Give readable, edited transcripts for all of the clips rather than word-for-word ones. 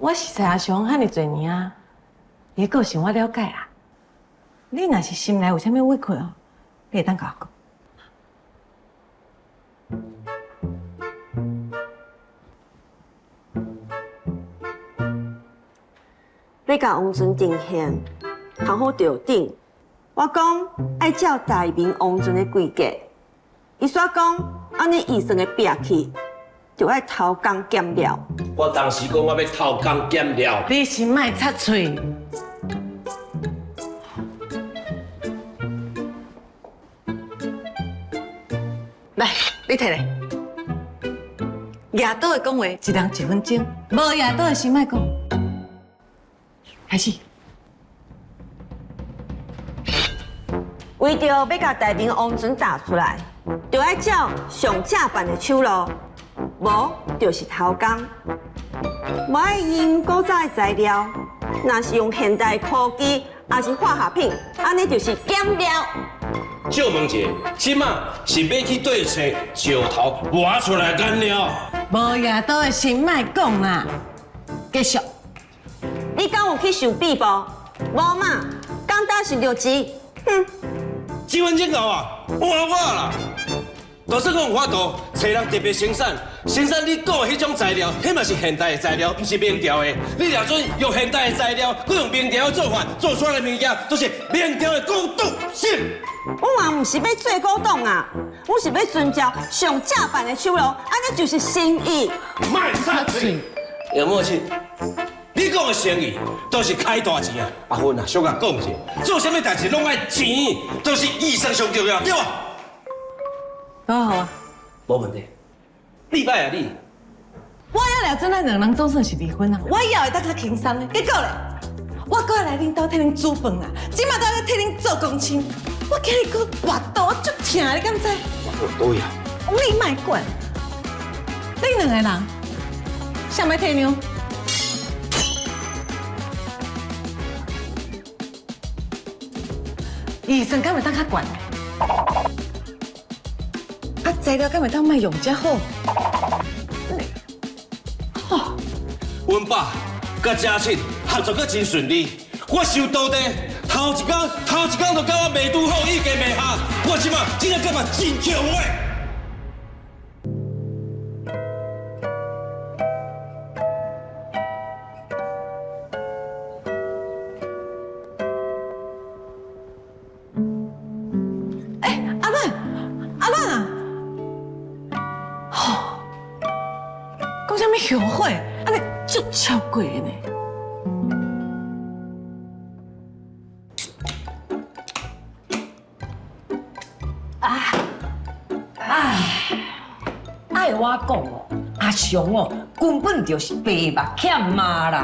我熟似阿雄遐爾濟年啊，伊的個性我了解啦。你若是心內有啥物委屈哦，你會當共我講。欲共王船定獻，通好著頂。我講愛照大明王船的規格，伊煞講按呢預算會拼去，就愛偷工減料。我當時講我欲偷工減料。你先莫插喙。來，你提來。夜刀的講話，一人一分鐘；無夜刀的先莫講。開始。為著欲共大明王船打出來，就愛照上正版的手路，無就是偷工。無愛用古早的材料，若是用現代科技，抑是化學品，按呢就是減料。借問一下，這馬是欲去佗揣石頭磨出來的顏料？無夜刀的先莫講啦，繼續。你敢有去受比無？無嘛，敢當受著錢？哼！幾分鐘後啊，換我啦。就算講有法度，揣人特別生產，生產你講的彼種材料，彼嘛是現代的材料，毋是明朝的。你若準用現代的材料，閣用明朝的做法，做出來的物件，都是明朝的古董品。我嘛毋是欲做古董啊，我是欲遵照上正版的手路，按呢就是誠意。莫插喙，有默契。你講的生意都是開大錢啊！阿芬啊，小共講一下，做啥物代誌攏愛錢，都是預算上重要，對無？好好啊，無問題。你擺啊你？我抑掠準咱兩人總算是離婚啊，我以後會當較輕鬆的。結果咧，我閣來恁兜替恁煮飯啊，這馬都咧替恁做公親，我今日閣跋倒，我足疼，你敢知？我倒呀。你莫管，恁兩個人，啥欲退讓？預算敢會當較懸？啊，材料敢會當莫用遮好？哦，阮爸佮嘉慶合作閣真順利，我收徒弟頭一工，頭一工就共我袂拄好，意見袂合，我這馬真正感覺真後悔。欸，阿蘭，阿蘭啊！吼，講啥物後悔？按呢足超過的呢。啊！唉，愛我講哦，阿雄哦，根本就是白目欠罵啦！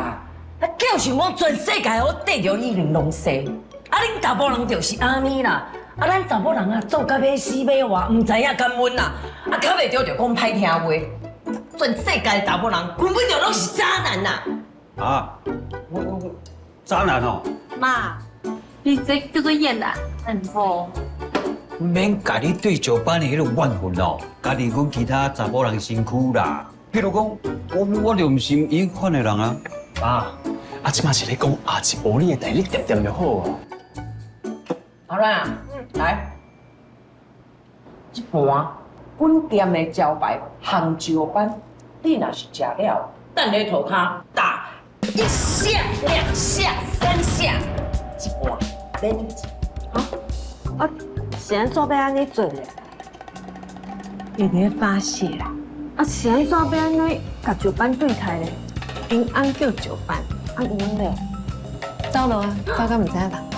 啊，叫想講全世界我綴著伊玲瑯生，啊，恁查埔人就是按呢啦。啊，咱查某人啊，做甲欲死欲活，毋知影感恩啦。啊，較袂著就講歹聽話，全世界的查某人根本就攏是渣男啦！啊，我渣男哦！媽，你這叫做演啊？很好。免共你對石斑的彼个怨恨哦，加佇阮其他查某人身軀啦。譬如講，我就毋是伊款的人啊。爸，啊，這馬是咧講阿一無你的代，你恬恬就好啊。阿阮啊，來，這盤阮店的招牌杭椒斑，你若是食了，等咧塗跤打一下、兩下、三下，這盤免你錢。啊，是按怎欲按呢做咧？伊佇咧發洩啦。啊，是按怎欲按呢共石斑對刣咧？𪜶翁叫石斑，啊，𪜶翁咧？走囉啊，走甲毋知影人。